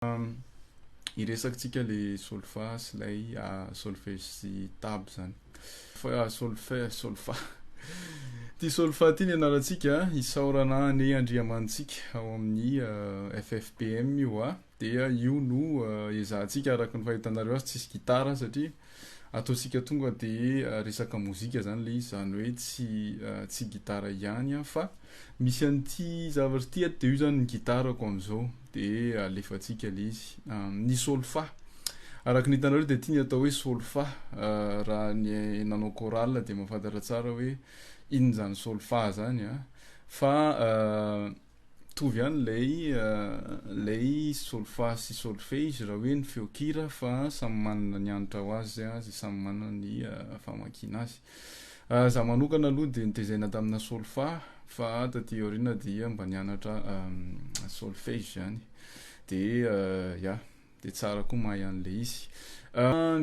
Hiresaka le solfa sy ilay solfège sy tab zany. Fa solfe solfa. Ty solfa ty ny anarantsika, isaorana ny Andriamanitsika ao amin'ny FFPM io a. Dia io no ezahantsika araka ny fahitanareo azy, tsisy gitara satria ataontsika tonga de resaka mozika zany le izy, zany hoe tsy gitara ihany a, fa misy an'ity zavatra ity ato, de io zany ny gitarako am'izao, de alefantsika le izy. Ny solfa araka ny hitanareo de ty ny atao hoe solfa. Raha ny nanao chorale de mahafantatra tsara hoe inona zany solfa zany a, fa mitovy ihany lay solfa sy solfège raha hoe ny feon-kira, fa samy manana ny hanitra ho azy a, zay samy manana ny famakiana azy. Za manokana aloha de nitezaina tamina solfa, fa taty aoriana dia mba nianatra solfège zany, de ya, de tsara koa mahay an'le izy.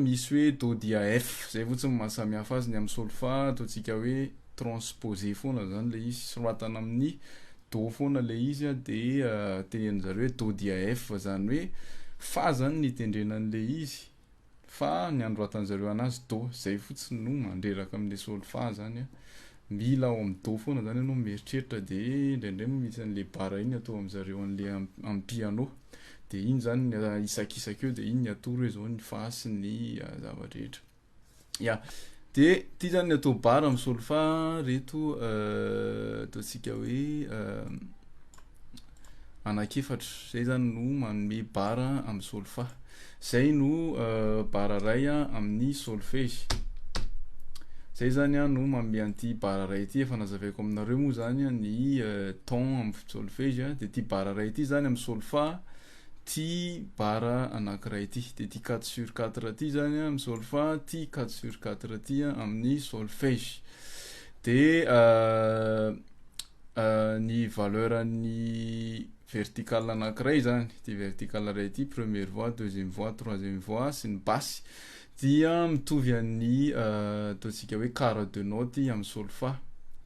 Misy hoe do dia F zay fotsiny mahasamihafa azy ny amin'ny solfa, ataontsika hoe transposé foana zany le izy, soratana amin'ny do foana le izy a, de tenenin-jareo hoe do dia F, zany hoe fa zany ny itendrena an'le izy, fa ny anoratan'zareo anazy do. Zay fotsiny no mandreraka amin'le solfa zany a, mila ao amin'ny do foana zany ianao mieritreritra, de indraindray moa misy an'le barre iny atao amin'zareo an'le amin'ny piano, de iny zany isakisaka eo, de iny ny atoro hoe zao ny fa sy ny zava-drehetra ya. De ty zany ny atao barre amin'ny solfa reto, ataontsika hoe anankiefatra zay zany no manome barre amin'ny solfa. Zay no barre ray a amin'ny solfège, zay zany a no manome an'ity barre ray ity. Efa nazavaiko aminareo moa zany a ny ton amin'ny solfège a, de ty barre ray ity zany amin'ny solfa, ty barre anankiray ity, de ty 4/4 ty zany a amin'ny solfa, ty 4/4 ty a amin'ny solfège. De ny valeur ny vertical anankiray zany, ty vertical ray ity, première voix, deuxième voix, troisième voix sy ny basse, dia mitovy an'ny ataontsika hoe quart de note amin'ny solfa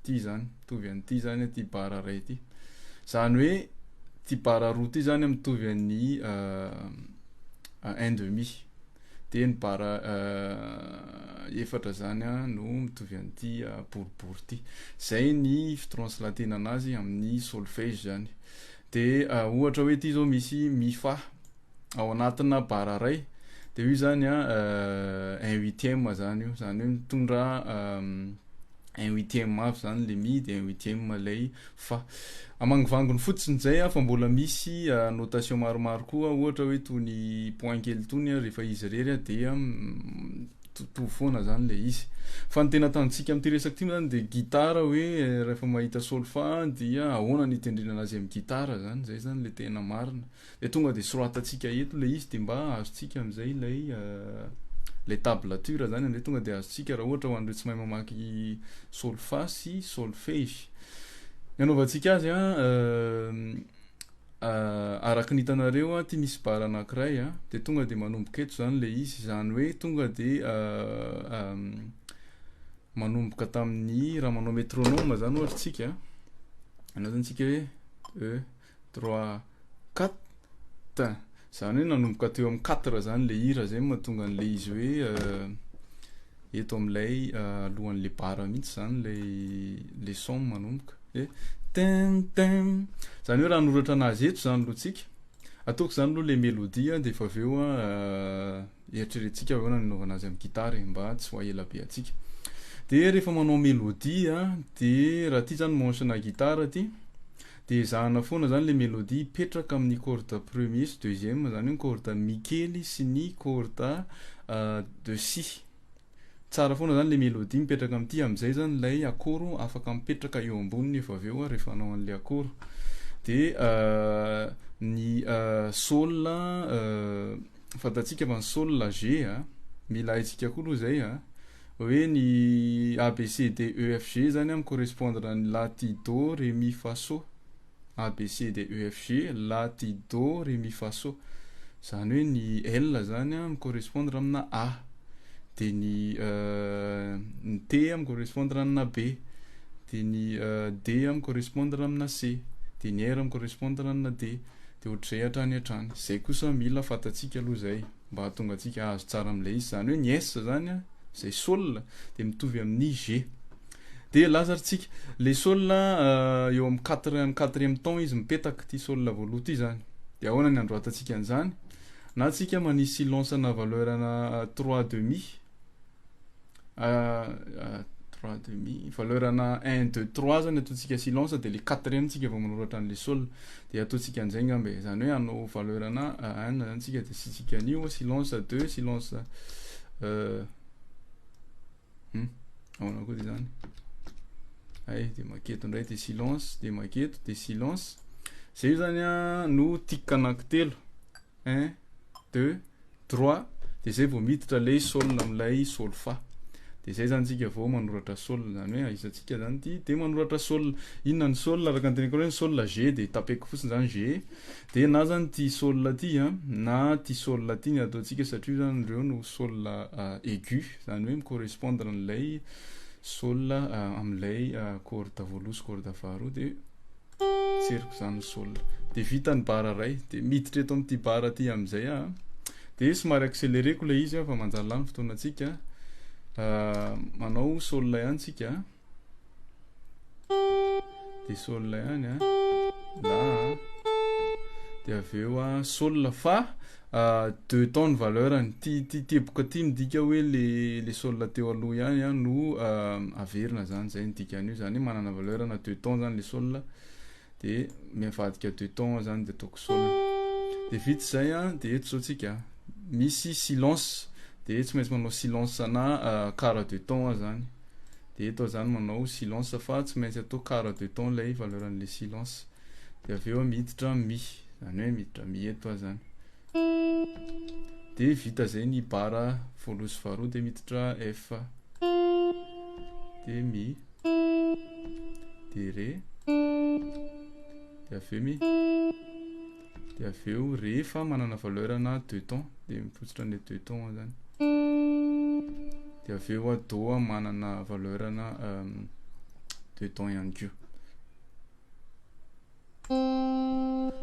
ty zany, mitovy an'ity zany ty barre ray ity, zany hoe ty barre roa ty zany mitovy an'ny un demi, de ny barre efatra zany a no mitovy an'ity boribory ty. Zay ny fitranslater-na anazy amin'ny solfège zany. De ohatra hoe ty zao misy mi fa ao anatina barre ray, de io zany a un huitième zany io, zany hoe mitondra un huitième avy zany le mi, de un huitième lay fa. Amangivanginy fotsiny zay a, fa mbola misy notation maromaro koa, ohatra hoe toy ny point kely tony a, rehefa izy rery a dia totovy foana zany le izy. Fa ny tena tanjontsika am'ty resaky ty moa zany de gitara, hoe rehefa mahita solfa dia ahoana ny itendrena anazy amin'ny gitara zany, zay zany le tena marina. De tonga de soratantsika eto le izy, de mba azontsika am'izay lay tablature zany am'zay, tonga de azontsika raha ohatra ho an'ireo tsy mahay mamaky solfa sy solfège. Ny anaovantsika azy a, araka ny hitanareo a, ty misy barre anankiray a, de tonga de manomboka eto zany le izy, zany hoe tonga de manomboka tamin'ny raha manao métronome zany ohatra tsika, anao zany tsika hoe deux, trois, quatre, zany hoe nanomboka teo amin'ny quatre zany le hira, zay mahatonga an'le izy hoe eto am'ilay alohan'le barre mihitsy zany le son manomboka hoe tin tin. Zany hoe raha hanoratra anazy eto zany aloha tsika, ataoko zany aloha le mélodie, de efa avy eo a eritreretintsika ahoana ny anaovana azy amin'ny gitara e, mba tsy ho ela be atsika. De rehefa manao mélodie a, de raha ty zany manche na gitara ty, de ezahana foana zany le mélodie hipetraka amin'ny corde premier sy deuxième, zany hoe ny corde mi kely sy ny corde de si. Tsara foana zany le mélodie mipetraka am'ty, am'izay zany lay accord afaka mipetraka eo amboniny efa avy eo a rehefa hanao an'le accord. De ny sol, fantatsika fa ny sol G a, mila haintsika koa aloha zay a, hoe ny A B C D E F G zany a micorrespondre ny la ti do ré mi fa so, A B C D E F G, la ti do ré mi fa so, zany hoe ny L zany a micorrespondre amina A, de ny T a micorrespondre amina B, de ny D a micorrespondre amina C, de ny R micorrespondre amina D. De ohatr'izay hatrany hatrany. Zay kosa mila fantatsika aloha zay mba hahatonga antsika hahazo tsara amin'ilay izy. Izany hoe ny S zany a, izay sol dia mitovy amin'ny G. Dia lasa ry tsika, le sol eo amin'ny quatre, amin'ny quatrième ton izy mipetaka, ity sol voaloha ity zany. Dia ahoana ny androatantsika an'izany? Na tsika manisy silence ana valeur ana trois demi, trois demi, valeur ana un deux trois zany ataontsika silence dia le quatrième tsika vao manoratra an'le sol. Dia ataontsika an'izay angamba e, izany hoe hanao valeur ana un zany tsika dia asiantsika an'io silence deux, silence ahoana koa dia zany? Ay, dia maketo indray dia silence, dia maketo dia silence. Zay io zany a no tic anankitelo. Un, deux, trois, dia zay vao miditra ilay sol amin'ilay sol fa. Dia zay zany tsika vao manoratra sol, zany hoe ahisantsika zany ity dia manoratra sol. Inona ny sol? Araka ny teneniko hoe ny sol G dia tapeko fotsiny zany G. Dia na zany ity sol ity a, na ity sol ity ny ataontsika satria io zany ireo no sol aigu, zany hoe mi-correspondre an'ilay sol amin'ilay corde voalohany sy corde faharoa dia Tseriko izany ny sol. Dia vita ny barre iray. Dia miditra eto amin'ity barre ity amin'izay aho. Dia somary accéléré-ko ilay izy fa manjary lany fotoanantsika. Manao sol ihany tsika. Dia sol ihany a. La. Dia avy eo a sol fa deux temps ny valeur-ny. Ity ity teboka ity midika hoe le le sol teo aloha ihany a no averina zany, zay ny dikan'io, zany hoe manana valeur na deux temps zany le sol de mivadika deux temps zany de ataoko sol. De vita izay a, de eto zao tsika misy silence, de tsy maintsy manao silence na quart de temps aho zany, de eto aho zany manao silence fa tsy maintsy atao quart de temps lay valeur an'le silence, de avy eo aho miditra mi. Izany hoe miditra mi eto aho zany. Dia vita zay ny bara voalohany sy faharoa dia miditra F. Dia mi. Dia re. Dia avy eo mi. Dia avy eo re fa manana valeur na deux tons. Dia mipotsitra an'ilay deux tons zany. Dia avy eo do manana valeur na deux tons ihany koa.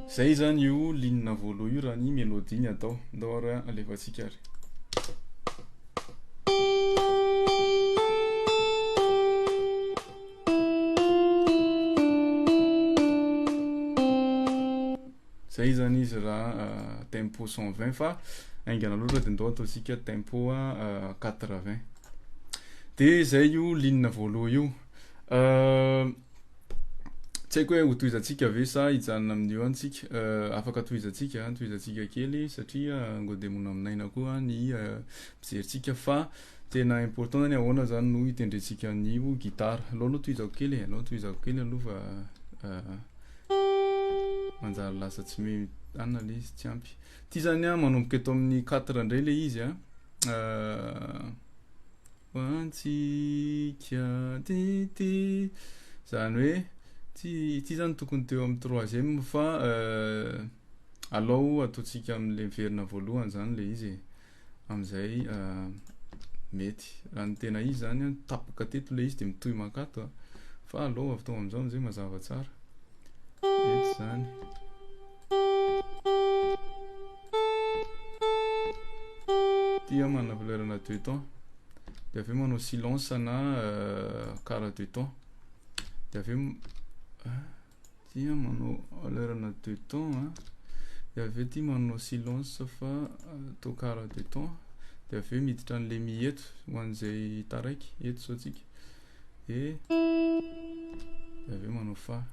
Zay zany io ligne voalohany io raha ny mélodie ny atao. Ndao ary alefantsika ary. Zay zany izy raha tempo 120 fa haingana loatra dia ndao ataontsika tempo 80. Dia zay io ligne voalohany io. Tsy haiko hoe hotohizantsika ve sa hijanona amin'io ihany tsika. Afaka tohizantsika, tohizantsika kely satria angodemona amin'aina koa ny mpijerintsika fa tena important zany ahoana zany no hitendrentsika an'io gitara. Aleo aloha tohizako kely e, aleo tohizako kely aloha fa manjary lasa tsy mi- anona le izy tsy ampy. Ty zany an manomboka eto amin'ny quatre indray le izy an. Ho antsika ty ty zany hoe ty ity zany tokony teo amin'ny troisième fa alao ataontsika amin'le miverina voalohany zany le izy e amin'izay mety raha ny tena izy zany an tapaka teto le izy de mitohy mankato a fa alao avy tao amin'izao amin'izay mazava tsara eto zany Ty aho manana valeur na deux temps de avy eo manao silence na quart de temps de avy eo ty aho manao valeur na deux temps a de avy eo ty manao silence fa atao quart de temps de avy eo miditra an'le mi eto ho an'izay taraiky eto zao tsika de de avy eo manao fa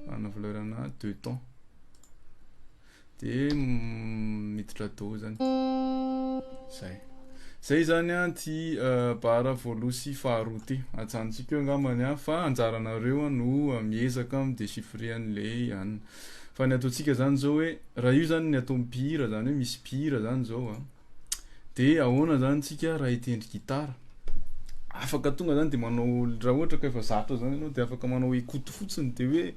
Manana valeur ana deux temps de miditra do zany zay zay zany an ty bara voaloha sy faharoa ty ajanontsika eo angambany an fa anjaranareo no miezaka mi-déchiffrer an'ilay anona fa ny ataontsika zany zao hoe raha io zany ny atao mpihira zany hoe misy mpihira zany zao an De ahoana zany tsika raha hitendry gitara? Afaka tonga zany de manao raha ohatra ka efa zatra zany ianao de afaka manao écoute fotsiny de hoe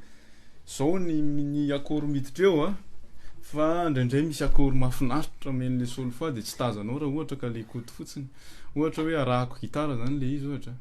zao ny ny accord miditra eo a, fa indraindray misy accord mahafinaritra omen'le solfa de tsy tazanao raha ohatra ka le écoute fotsiny. Ohatra hoe arahako gitara zany le izy ohatra.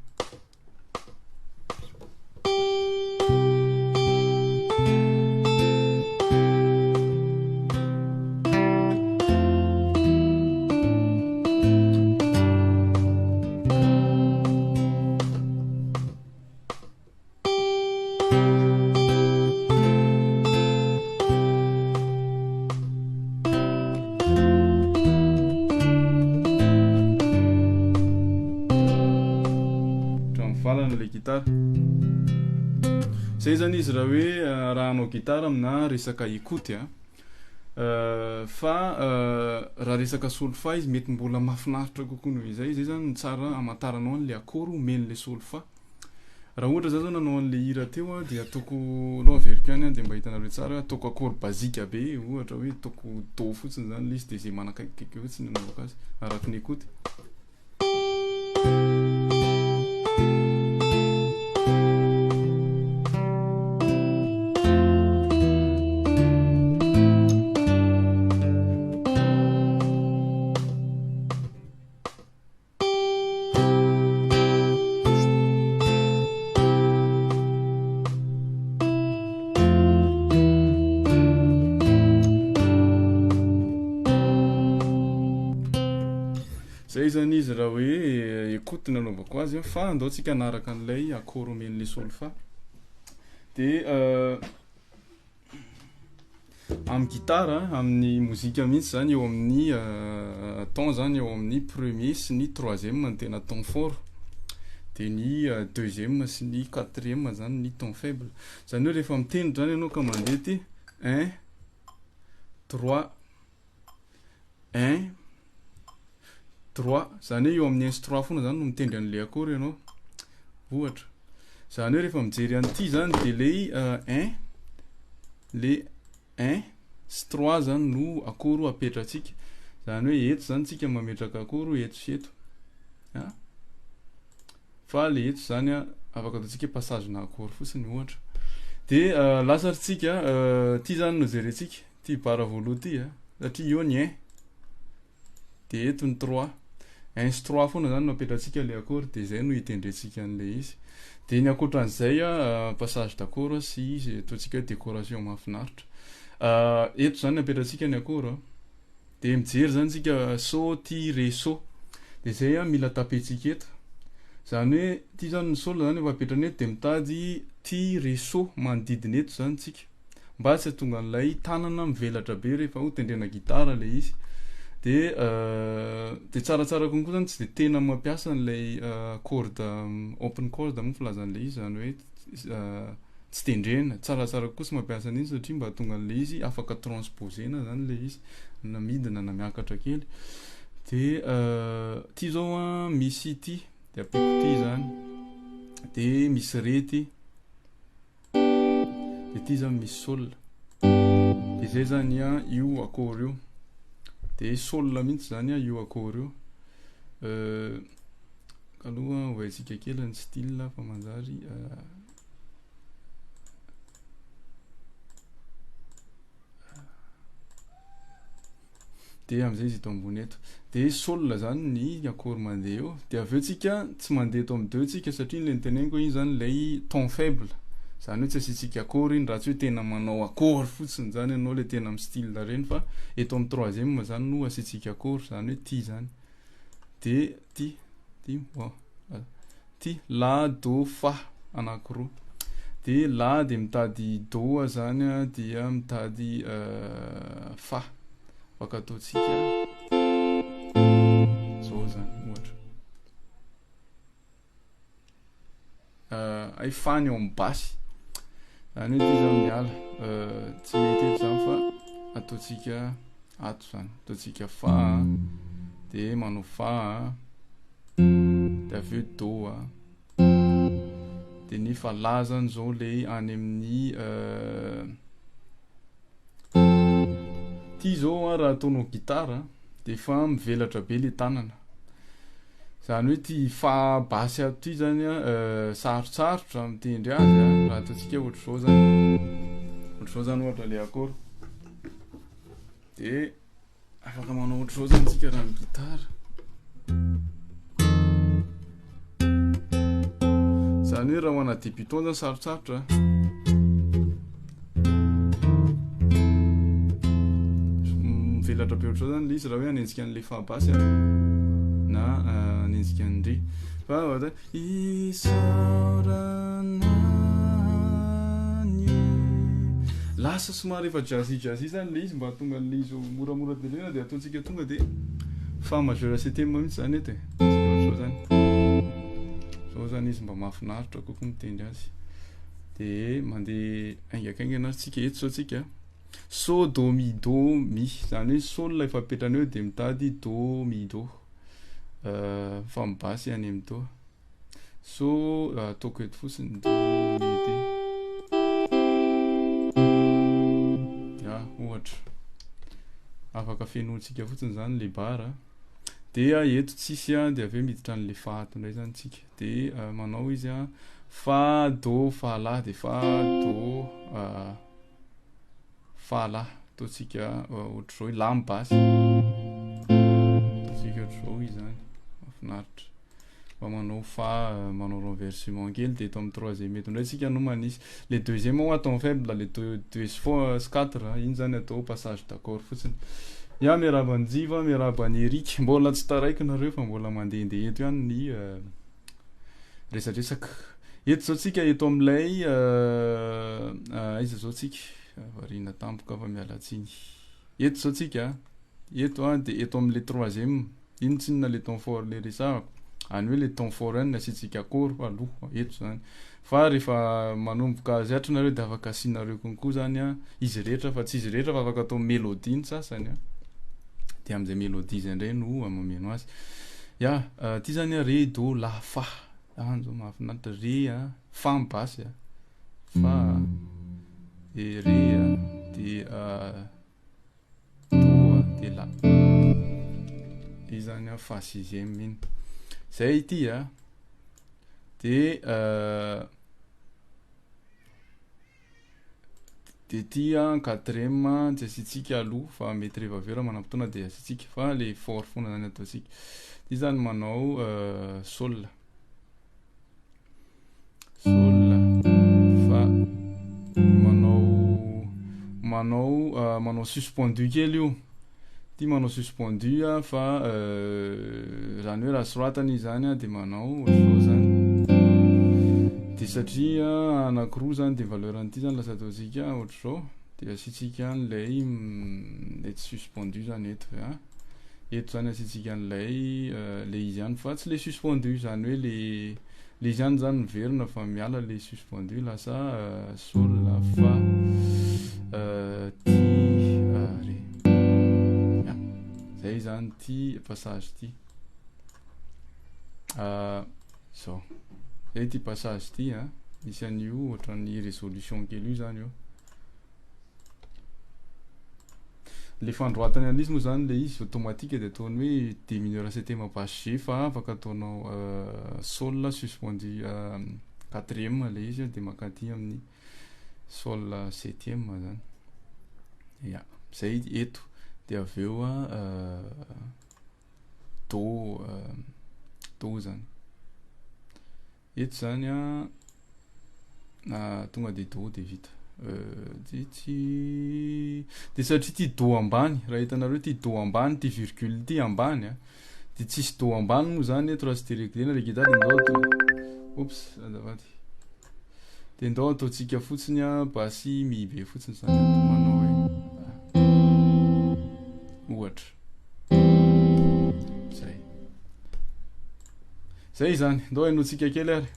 Zay zany izy raha hoe raha hanao gitara amina resaka écoute a. Fa raha resaka solfa izy mety mbola mahafinaritra kokoa noho izay. Zay zany no tsara hamantaranao an'le accord omen'le solfa. Raha ohatra za zao nanao an'le hira teo a de ataoko aleo averiko ihany a de mba hitanareo tsara ataoko accord basique be ohatra hoe ataoko do fotsiny zany le izy de zay manakaikikaiky eo fotsiny anaovako azy araky ny écoute. Zay zany izy raha hoe écoute no anaovako azy a, fa andao tsika hanaraka an'ilay accord omen'ilay solfa. De Amin'ny gitara, amin'ny mozika mihitsy zany eo amin'ny ton zany eo amin'ny premier sy ny troisième no tena ton fort, de ny deuxième sy ny quatrième zany ny ton faible. Zany hoe rehefa mitendry zany ianao ka mandeha ty un, trois, un, trois, zany hoe eo amin'ny un sy trois foana zany no mitendry an'le accord ianao, ohatra. Zany hoe rehefa mijery an'ity zany de le un, le un sy trois zany no accord apetratsika. Zany hoe eto zany tsika mametraka accord eto sy eto. A? Fa le eto zany a, afaka ataontsika hoe passage-na accord fotsiny ohatra. De lasa ry tsika, ty zany no jerentsika, ty barre voalohany ty a, satria eo ny un, de eto ny trois. Un sy trois foana zany no apetratsika le accord de zay no hitendrentsika an'le izy. De ny ankoatran'izay a, passage d'accord sy izy ataontsika hoe décoration mahafinaritra. Eto zany apetratsika ny accord a, de mijery zany tsika so, ti, re, so. De zay a mila tapentsika eto. Zany hoe ty zany ny sol zany efa apetrany eto de mitady ti, re, so manodidina eto zany tsika. Mba tsy hahatonga an'ilay tanana mivelatra be rehefa ho tendrena gitara le izy. De de tsaratsara kokoa zany tsy de tena mampiasa an'ilay corde open chord moa filazan'ilay izy zany hoe tsy tendrena. Tsaratsara kokoa tsy mampiasa an'iny satria mba hahatonga an'ilay izy afaka transposer-na zany le izy na midina na miakatra kely. De ty zao a misy ty de ampiako ty zany de misy re ty. De ty zany misy sol. De zay zany a io accord io. De sol mihitsy zany a io accord io. Aloha ovaintsika kely ny style fa manjary De amizay izy eto ambony eto. De sol zany ny accord mandeha eo. De avy eo tsika tsy mandeha eto amin'ny deux tsika satria le niteneniko iny zany lay ton faible. Zany hoe tsy asiantsika accord iny raha tsy hoe tena manao accord fotsiny zany ianao le tena amin'ny style reny fa eto amin'ny troisième zany no asiantsika accord zany hoe ty zany. De ty, ty, bon. Ty la do fa anakiroa. De la de mitady do zany a, dia mitady fa. Afaka ataontsika zao zany ohatra. Hay fa ny eo amin'ny basy. Zany hoe ty zany miala. Tsy mety eto zany fa ataontsika ato zany. Ataontsika fa de manao fa de avy eo do a. De nefa la zany zao le any amin'ny ty zao a raha ataonao gitara de efa mivelatra be le tanana. Zany hoe ty fa basy ato ty zany a sarotsarotra mitendry azy a raha ataontsika ohatr'izao zany. Ohatr'izao zany ohatra le accord. De afaka manao ohatr'izao zany tsika raha ny gitara. Zany hoe raha ho ana débutant zany sarotsarotra. Mivelatra be ohatr'izao zany le izy raha hoe hanenjika an'le fa basy a na hanenjika an'ny re. Fa ohatra isaorana anie. Lasa somary efa jazzy jazzy zany le izy mba hahatonga an'le izy ho moramora tendrena de ataontsika tonga de fa majeur septième mihitsy zany eto e. Zao zany. Zao zany izy mba mahafinaritra kokoa mitendry azy. De mandeha haingakaingana ary tsika eto zao tsika. So do mi do mi, zany hoe sol efa apetrany eo de mitady do mi do. Fa mibasy any amin'ny do. So ataoko eto fotsiny do mi de. Ya, ohatra. Afaka fenointsika fotsiny zany le bara. Dia eto tsisy dia avy eo miditra an'le fa ato indray zany tsika. Dia manao izy a fa do fa la dia fa do fa la ataontsika ohatr'izao la mibasy ataontsika ohatr'izao izy zany mahafinaritra mba manao fa manao renversement kely dia eto amin'ny troisième eto indray tsika no manisy le deuxième moa atao faible le deux deux fois sy quatre iny zany atao passage d'accord fotsiny ya miarahaba an'i Njiva miarahaba an'i Eric mbola tsy taraiky nareo fa mbola mandehandeha eto ihany ny resadresaka eto zao tsika eto amin'ilay aiza zao tsika variana tampoka fa miala tsiny eto zao tsika eto a dia eto amin'le troisième ino tsinona le temps fort le resahako any hoe le temps fort ihany ny asiantsika accord aloha eto zany fa rehefa manomboka azy atra nareo dia afaka asianareo konkoa zany a izy rehetra fa tsy izy rehetra fa afaka atao mélodie ny sasany a dia amin'izay mélodie izay indray no mameno azy ya ty zany a re do la fa any zao mahafinaritra re a fa mibasy a fa de re a de do a de la io zany a fa sixième iny zay ity a de de ty a quatrième tsy asiantsika aloha fa mety rehefa avy eo raha manam-potoana de asiantsika fa le fort foana zany ataontsika ty zany manao sol sol fa manao manao manao suspendu kely io ty manao suspendu a fa zany hoe raha soratana izy zany a de manao ohatr'izao zany de satria anankiroa zany de valeur an'ity zany lasa ataontsika ohatr'izao de asiantsika an'ilay le tsy suspendu zany eto a eto zany asiantsika an'ilay le izy ihany fa tsy le suspendu zany hoe le le izy ihany zany miverina fa miala le suspendu lasa sol fa ti re ya zay zany ty passage ty zao zay ty passage ty a misy an'io ohatran'ny résolution kely io zany io le fandroatany an'izy moa zany le izy automatique de ataony hoe D mineur septième basse G fa afaka ataonao sol suspendu quatrième le izy de mankaty amin'ny sol septième zany ya zay eto de avy eo a do do zany eto zany a tonga de do de vita de tsy de satria ty do ambany raha hitanareo ty do ambany ty virgule ty ambany a de tsisy do ambany moa zany eto raha tsy déréglena le guitare de ndao atao oups azafady de ndao ataontsika fotsiny a basy mi be fotsiny zany ato manao hoe ohatra zay zay zany ndao hainoantsika kely ary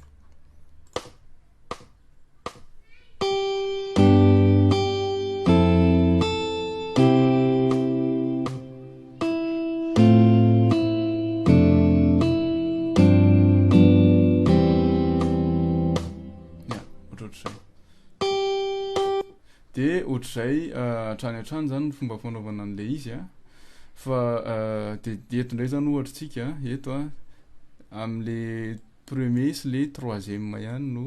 ya ohatrohatr'izay de ohatr'izay hatrany hatrany zany ny fomba fanaovana an'le izy a fa de eto indray zany ohatra tsika eto a am'le premier sy le troisième ihany no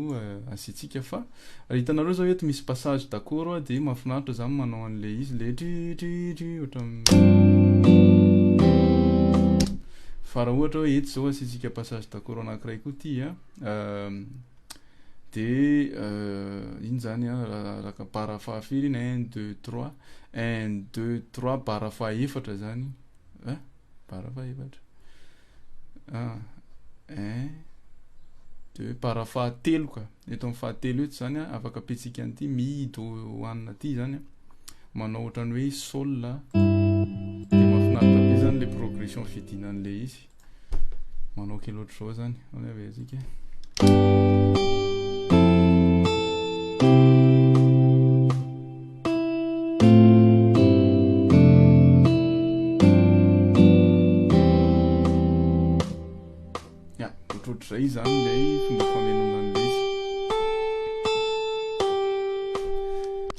asiantsika fa raha hitanareo zao eto misy passage d'accord a de mahafinaritra zany manao an'le izy le tri tri tri ohatra fa raha ohatra hoe eto zao asiantsika passage d'accord anankiray koa ty a de iny zany a raha barre fahafiry iny un deux trois un deux trois barre fahaefatra zany a barre fahaefatra un deux barre fahatelo ka eto amin'ny fahatelo eto zany a afaka apetsika an'ity mi do hoanina ty zany a manao ohatrany hoe sol de mahafinaritra be zany le progression fidinan'le izy manao kely ohatr'izao zany ao avy atsika.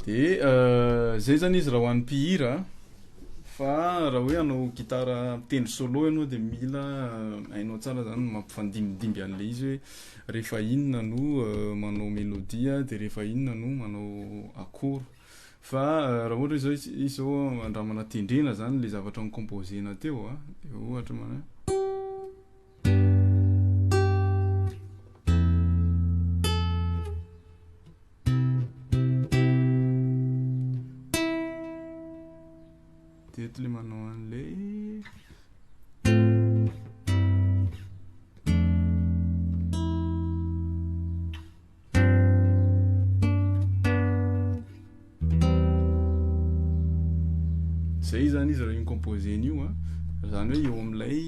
De zay zany izy raha ho an'ny mpihira fa raha hoe hanao gitara mitendry solo ianao de mila hainao tsara zany ny mampifandimbindimby an'le izy hoe rehefa inona no manao mélodie de rehefa inona no manao accord. Fa raha ohatra hoe zao izy zao andramana tendrena zany le zavatra ni-composer-na teo a, de ohatra mana De eto le manao an'le Zay zany izy raha io composé-ny io a, zany hoe eo amin'ilay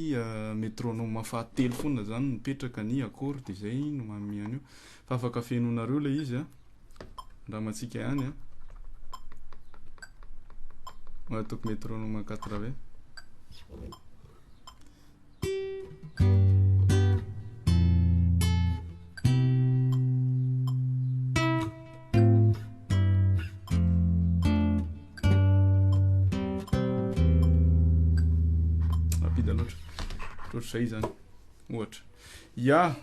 métronome fahatelo foana zany mipetraka ny accord de zay no manome an'io. Fa afaka fenoinareo ilay izy a. Andramantsika ihany a. Ataoko métronome 4 ve? Rapide loatra. Ohatr'izay zany. Ohatra. Ya,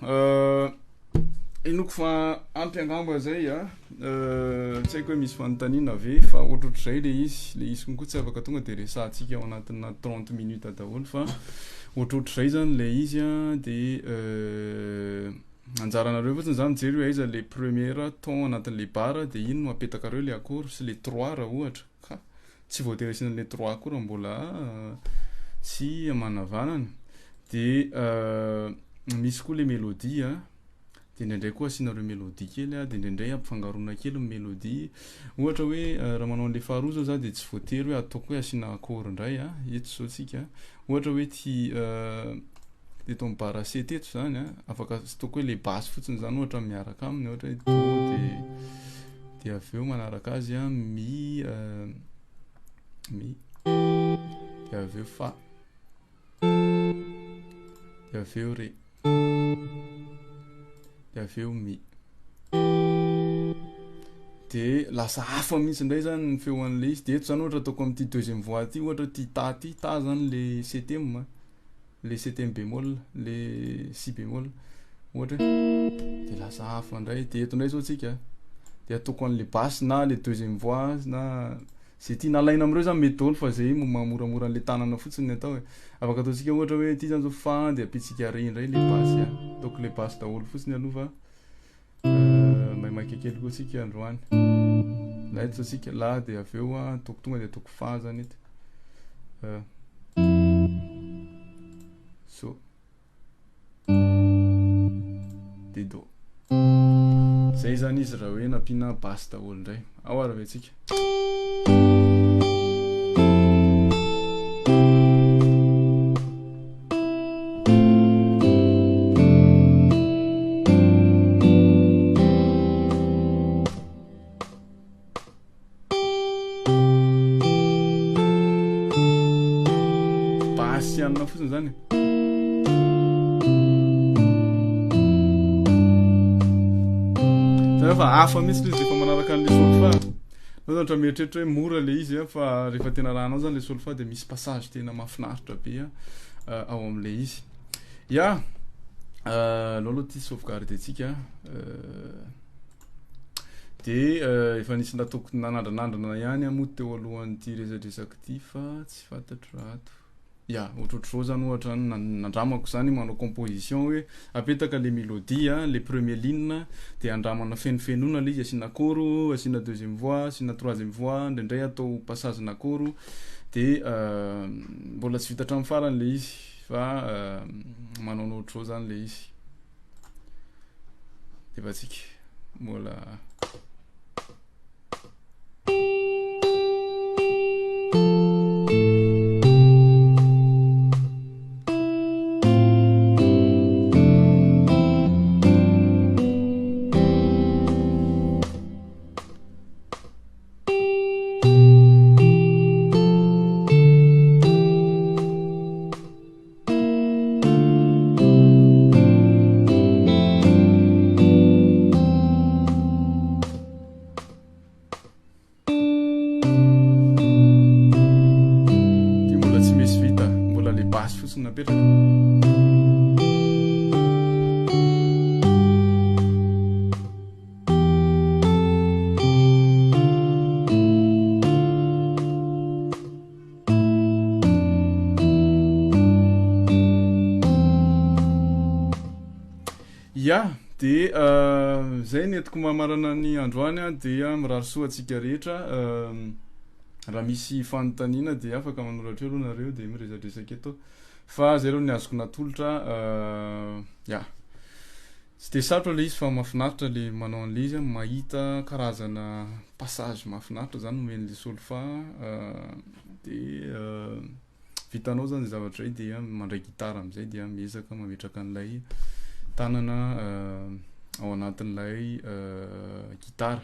inoako fa ampy angamba zay a. Tsy haiko hoe misy fanontaniana ve fa ohatrohatr'izay le izy. Le izy konko tsy afaka tonga de resahantsika ao anatina 30 minutes daholo fa ohatrohatr'izay zany le izy a de anjaranareo fotsiny zany mijery hoe aiza le première ton anatin'le barre de iny no apetakareo le accord sy le trois raha ohatra ka tsy voatery asiana le trois koa raha mbola tsy manavanana de misy koa le mélodie a de indraindray koa asianareo mélodie kely a de indraindray ampifangaroana kely ny mélodie ohatra hoe raha manao an'le faharoa zao za de tsy voatery hoe ataoko hoe asiana accord indray a eto zao tsika ohatra hoe ty teto amin'ny barre C teto zany a afaka ataoko hoe le basse fotsiny zany ohatra miaraka aminy ohatra hoe do de de avy eo manaraka azy a mi mi de avy eo fa de avy eo re de avy eo mi de lasa hafa mihitsy indray zany ny feo an'le izy de eto zany ohatra ataoko amin'ity deuxième voix ty ohatra ty ta ty ta zany le septième le septième bémol le si bémol ohatra hoe de lasa hafa indray de eto indray zao tsika de ataoko an'le basse na le deuxième voix na zay tiana alaina am'ireo zany mety daholo fa zay mahamoramora an'le tanana fotsiny ny atao e. Afaka ataontsika ohatra hoe ty zany zao fa de ampitsika re indray le basse a ataoko le basse daholo fotsiny aloha fa maimaika kely koa tsika androany la eto zao tsika la de avy eo a ataoko tonga de ataoko fa zany eto so de do zay zany izy raha hoe nampiana basse daholo indray ao ary ve tsika. Basy anona fotsiny zany. Zany fa hafa mihitsy le izy rehefa manaraka an'le solfa. Anao zany ohatra mieritreritra hoe mora le izy a, fa rehefa tena arahanao zany le solfa de misy passage tena mahafinaritra be a ao am'le izy. Ya, aleo aloha ty sauvegarder-tsika. De efa nisy nataoko nanandranandrana ihany aho moa teo alohan'ity resadresaka ity fa tsy fantatro raha ato. Ya, ohatrohatr'izao zany ohatra nandramako zany manao composition hoe apetaka le mélodie a, le premier ligne de andramana fenofenoina le izy asiana accord, asiana deuxième voix, asiana troisième voix, indraindray atao passage-na accord de mbola tsy vita hatramin'ny farany le izy fa manaonao ohatr'izao zany le izy. Efa tsika mbola mihitsy no napetraka. Ya, de zay ny entiko mamarana ny androany a, dia mirary soa antsika rehetra. Raha misy fanontaniana dia afaka manoratra eo aloha nareo dia miresadresaka eto. Fa zay aloha ny azoko natolotra. Ya. Tsy dia sarotra ilay izy fa mahafinaritra le manao an'ilay izy, mahita karazana passage mahafinaritra zany omen'ilay solfa dia vitanao zany zay zavatra zay dia mandray gitara amin'izay dia miezaka mametraka an'ilay tanana ao anatin'ilay gitara.